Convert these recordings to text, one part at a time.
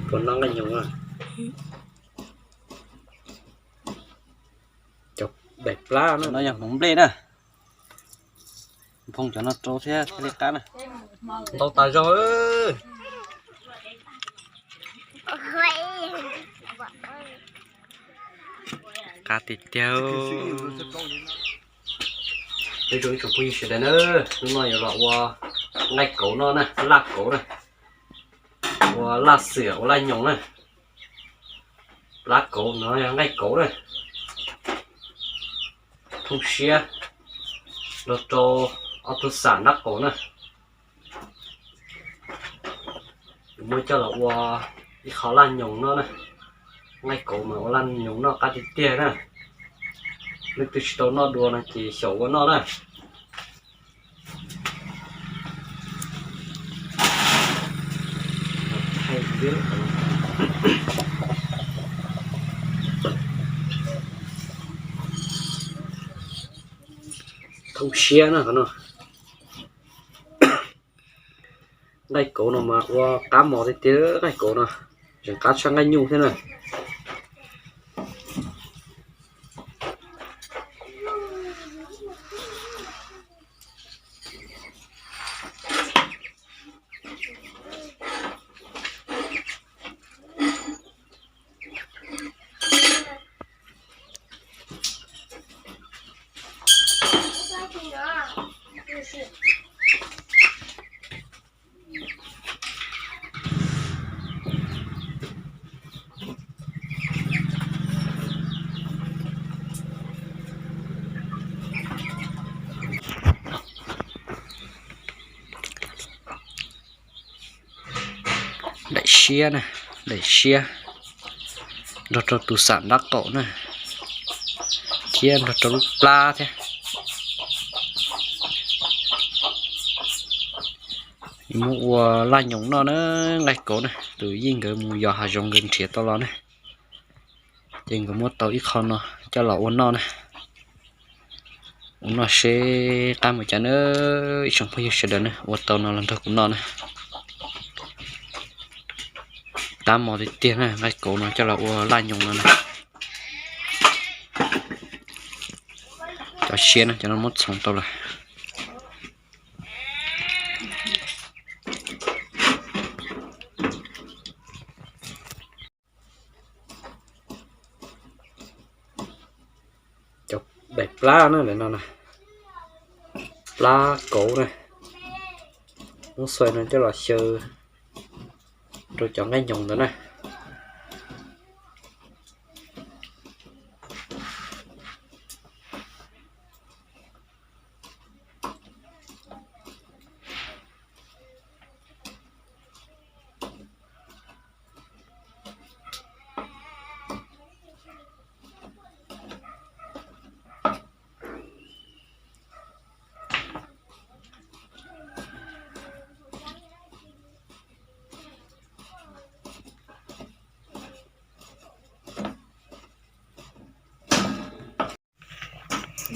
Puas noj nqaij nyoos na? Cov daim plab no yog hmoov nplej na. Nphoo cov no rau thiab thiaj li qab na. Ntau tas zog. Qab tiag tiag. Peb tsoom phooj ywg sawv daws na, hnub no yuav los ua nqaij kauv noj na, laj kauv na, ua laj xwm ua laj nyoos na. Plab kauv no yog nqaij kauv na. Thooj siab los rau ob tug xam nrab qaum na. Muab coj los ua ib qho laj nyoos noj na. Nqaij kauv mas ua laj nyoos noj qab tiag tiag na. Leej twg tsis tau noj dua no ces xyaum ua noj na. Thooj siab na qhov no. Nqaij kauv no mas ua qab mos tiag tiag, nqaij kauv no tseem qab tshaj nqaij nyuj thiab na. Daim siab na, daim siab nrog rau tus xam nrab qaum na, thiab nrog rau lub plab thiab. Muab ua laj nyoos noj na, nqaij kauv na, tus Yeej nkawd mus yos hav zoov nkawd nrhiav tau los na. Ces nkawd muab tau ib qho no coj los ua noj na. Ua noj seb qab mus cas na, ib tsoom phooj ywg sawv daws na, ua tau no los nrog kuv noj na. Qab mos tiag tiag na, nqaij kauv no coj los ua laj nyoos no na. Cov siab na, cov no muab txhoov tau lawm. Cov daim plab na, no na, plab kauv na, muab xuas no coj los xyaw rau cov nqaij nyoos ntawd na.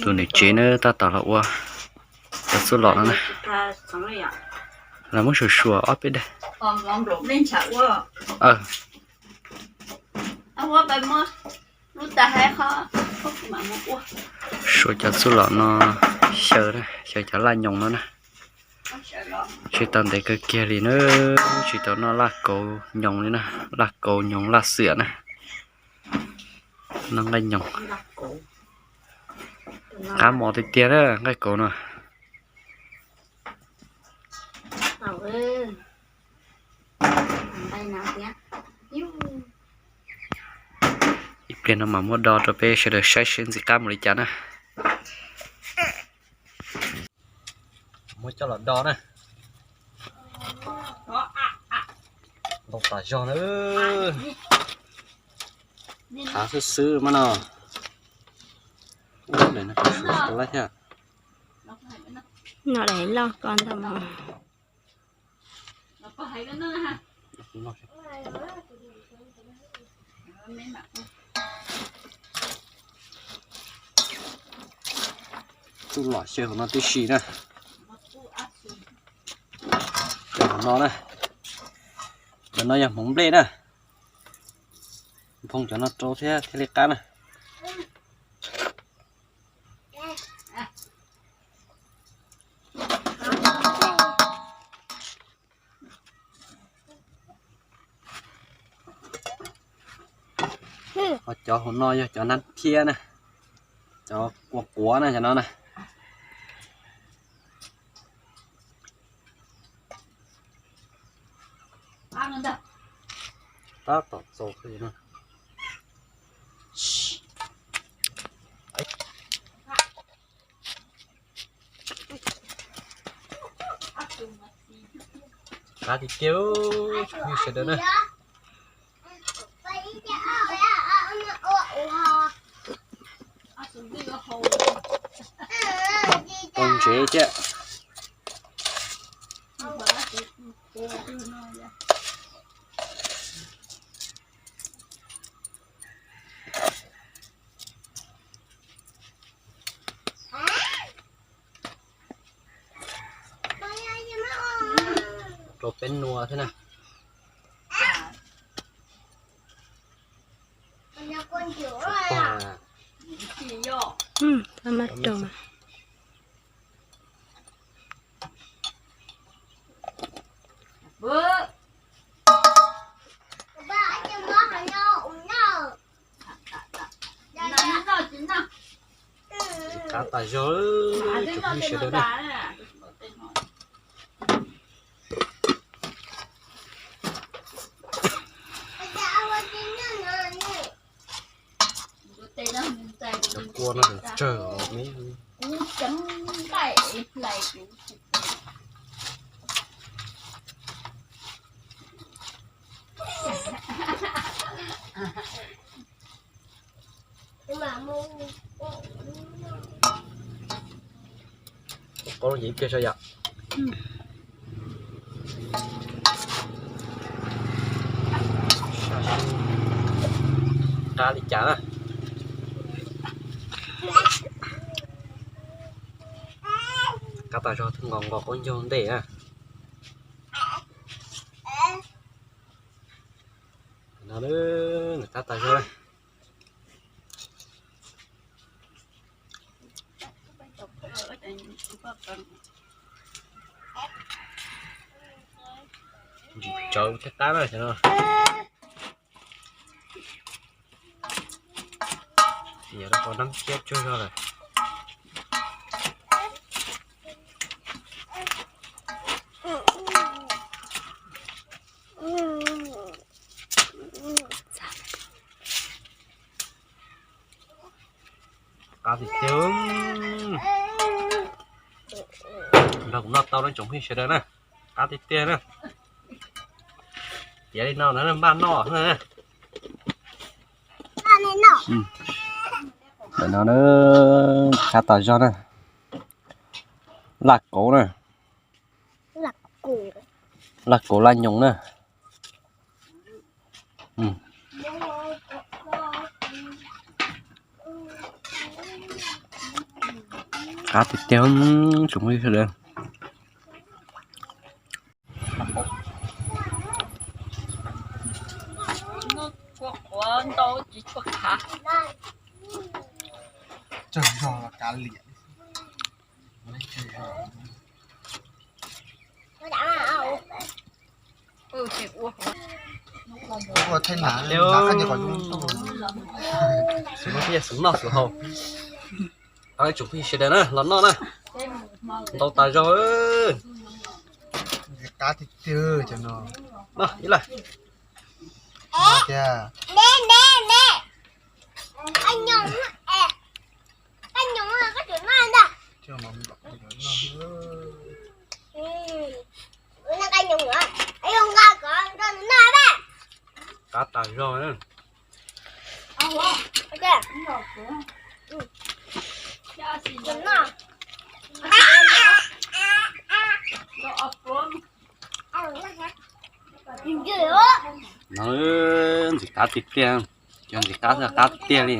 Tus niam tsev na tab tom los ua cov txuj lom no na. Los muab suam suam ob peb daim. Suav cov txuj lom no xyaw, xyaw cov laj nyoos no na. Tsis tau ntev kawg kiag li na, tsis tau noj laj kauv nyoos li na, laj kauv nyoos laj xwm na. Noj nqaij nyoos, qab mos tiag tiag na nqaij kauv no. Ib pliag no mas muab do rau peb sawv daws saib seb ntxim qab mus li cas na. Muab coj los do na. Ntau tas zog na. Qhav xwb xwb mas no. Ub, daim no suav tau lawm thiab. No daim loj ko ntag mas. Txuj lom xyaw hauv no tib si na. Xyaw hauv no na. Ntawm no yog hmoov nplej na. Nphoo cov no rau thiab thiaj li qab na. Ho cov hauv no yog cov nab thiab na, cov quav quav na cov no na. Tab tom txaus qab tiag tiag, tsoom phooj ywg sawv daws na. Tau ntsev thiab. Rau peb nua thiab na. Qab tas zog, tsoom phooj ywg sawv daws na. Cov kua no tsawg me. Qab ces ib pliag tso yom. Qab li cas na. Qab tas zog, nqos nqos qaub ncaug ntej na. No, qab tas zog. Ntsim tsawv thiab qab na no. Nyiam rau qhov nab thiab tsuag zog lawm. Qab tiag tiag. Nrog kuv noj tau na tsoom phooj ywg sawv daws na. Qab tiag tiag na. Tiav li no na npaj noj na. Ntawm no na, qab tas zog na. Laj kauv na. Laj kauv laj nyoos na. Qab tiag tiag, tsoom phooj ywg sawv daws. Tsawg zog los kav liam. Ua thej na, xov noj xov haus. Tsoom phooj ywg sawv daws na, los noj na. Ntau tas zog. Qab tiag tiag cov no. Noj ib lawm. Tiag. Qab tas zog na. No ntxim qab tiag tiag, cov ntxim qab qab tiag li.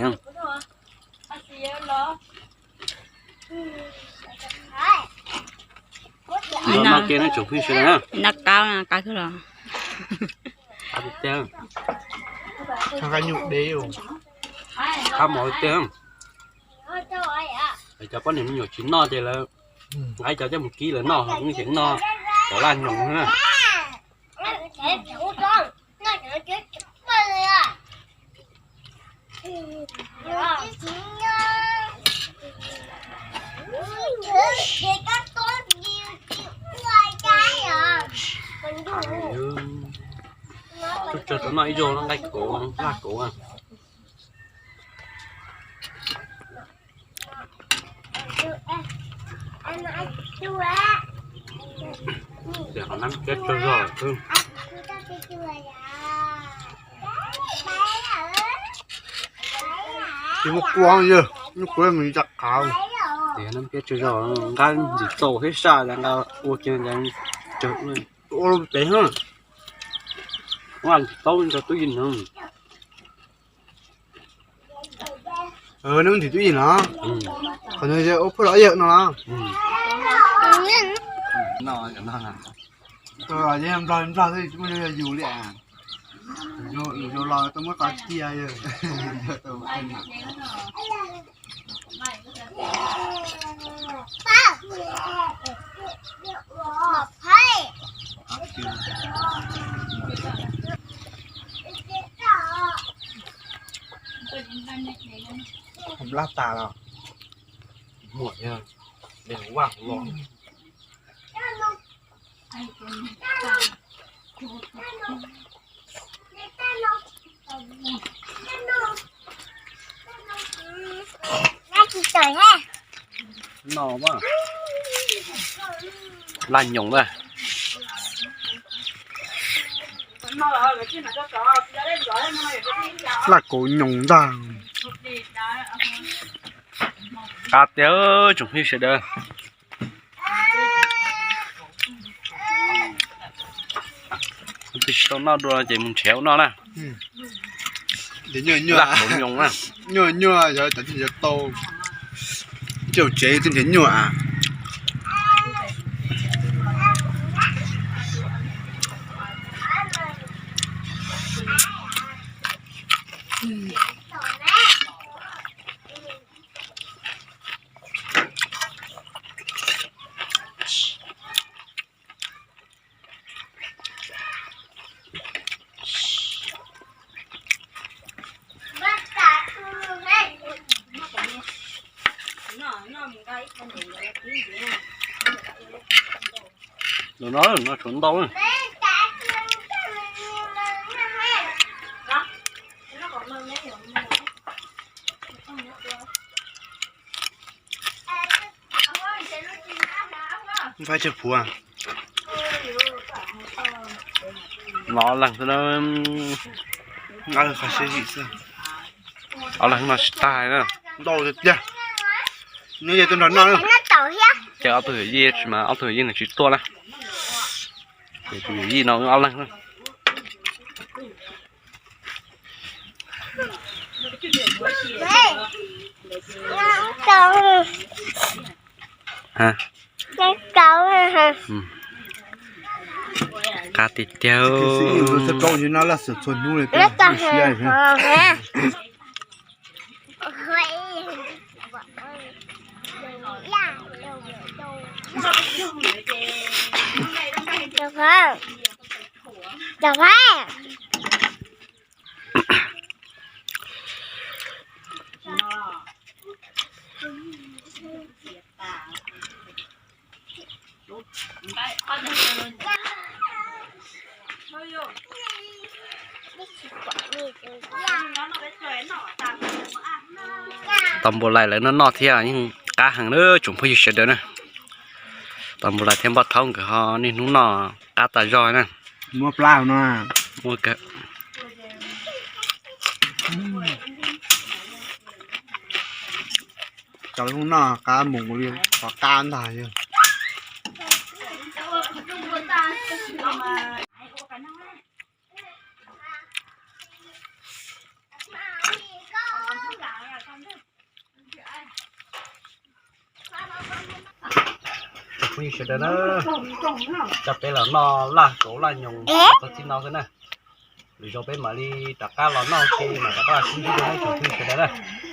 Los noj kiag na tsoom phooj ywg sawv daws na. Noj qab, qab kawg los. Qab tiag tiag. Qab nyuj deb, qab mos tiag. Cov poj niam me nyuam tsis noj ces lawv nqa cov coj mus kib lawv noj, ho yeej tseem noj cov laj nyoos na. Tuaj tsawg tau noj ib zaug nqaij kauv, laj kauv. Tias qhov nab piab tsaug zog xwb. Tsis muaj kua yog, muaj kua mus tsa qhav. Tias nab piab tsaug zog, nqa ntxim txaus thiab saj, nqa ua kiag ntawd, ua pem, ua ntxim txaus rau tub yeej no. Neb ntxim tub yeej no, qhov no ua phuaj los yawm no los. Nplog nplog xwb tsis muaj yus li. Yus los tau muab qhov cia yawg. Nplaj tas los muam yog, vaj los. No, laj nyoos na. Laj kauv nyoos ntag. Qab tiag tsoom phooj ywg sawv daws. Twb tsis tau noj dua ces mus nrhiav ua noj na. Laj kauv nyoos na. Nyuaj nyuaj, cov tau, coj tsev twb nrhiav nyuaj. Tus no no tshuav ntau. Npab tsawg puav. Los ob leeg xwb na. Ob leeg no tsis tag na. Ntau tiag tiag. Nws yog tus nrog noj. Ces ob tug yawm yij tsis mas ob tug yawm yij no tsis tuaj na. Ces tus yawm yij no ob leeg na. Qab tiag tiag. Tau npua lais lawv noj noj thiab yeej qab heev na tsoom phooj ywg sawv daws na. Tau npua lais thiab npoj thaub nkawd ho niaj hnub noj qab tas zog na. Muab plab no. Cov hnub noj qab mus li qhov qab ntag yog. Phooj ywg sawv daws na, coj peb los noj laj kauv laj nyoos txog txij no xwb na. Lwm zaus peb mam li rov qab los noj ua ke, mam rov qab los sib ntsib dua ib tsoom phooj ywg sawv daws na.